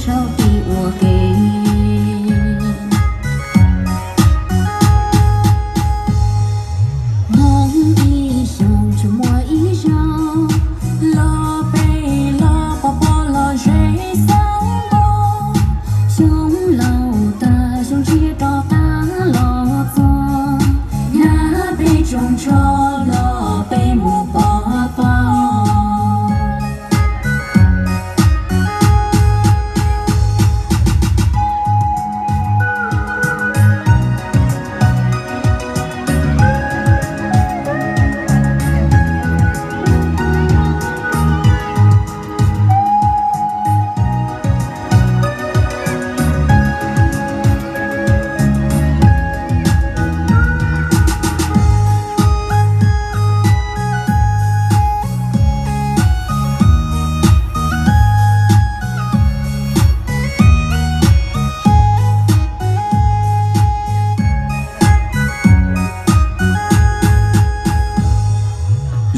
Tshauv ti ua ke. Hmoob ib xyoos tsuas muaj ib zaug, los peb los pov pob los zeb xauv npo. Xyoo laus tag xyoo tshiab rov qab los txog, hnyav peb tsoos tsho los peb mus pov pob.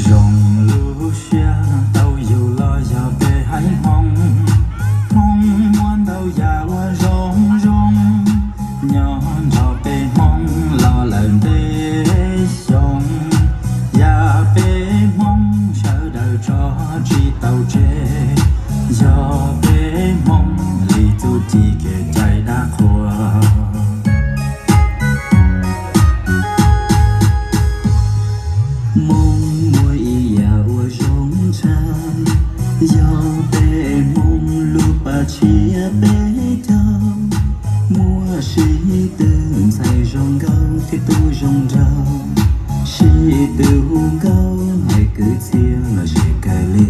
Zoo lub siab tau yug los yog peb haiv Hmoob. Hmoob muaj ntau yam uas zoo zoo, nyob nrog peb Hmoob los lawm ntev xyoo. Yam peb Hmoob sawv daws tso tsis tau tseg, yog peb Hmoob li txuj ci kev cai dab qhuas. Hmoob muaj ib yam uas zoo tshaj, yog peb Hmoob lub paj tshiab peb caug. Muaj sib tw ntxhais zoo nkauj thiab tub zoo nraug, sib tw hu nkauj hais kwv txhiaj los ze kawg li.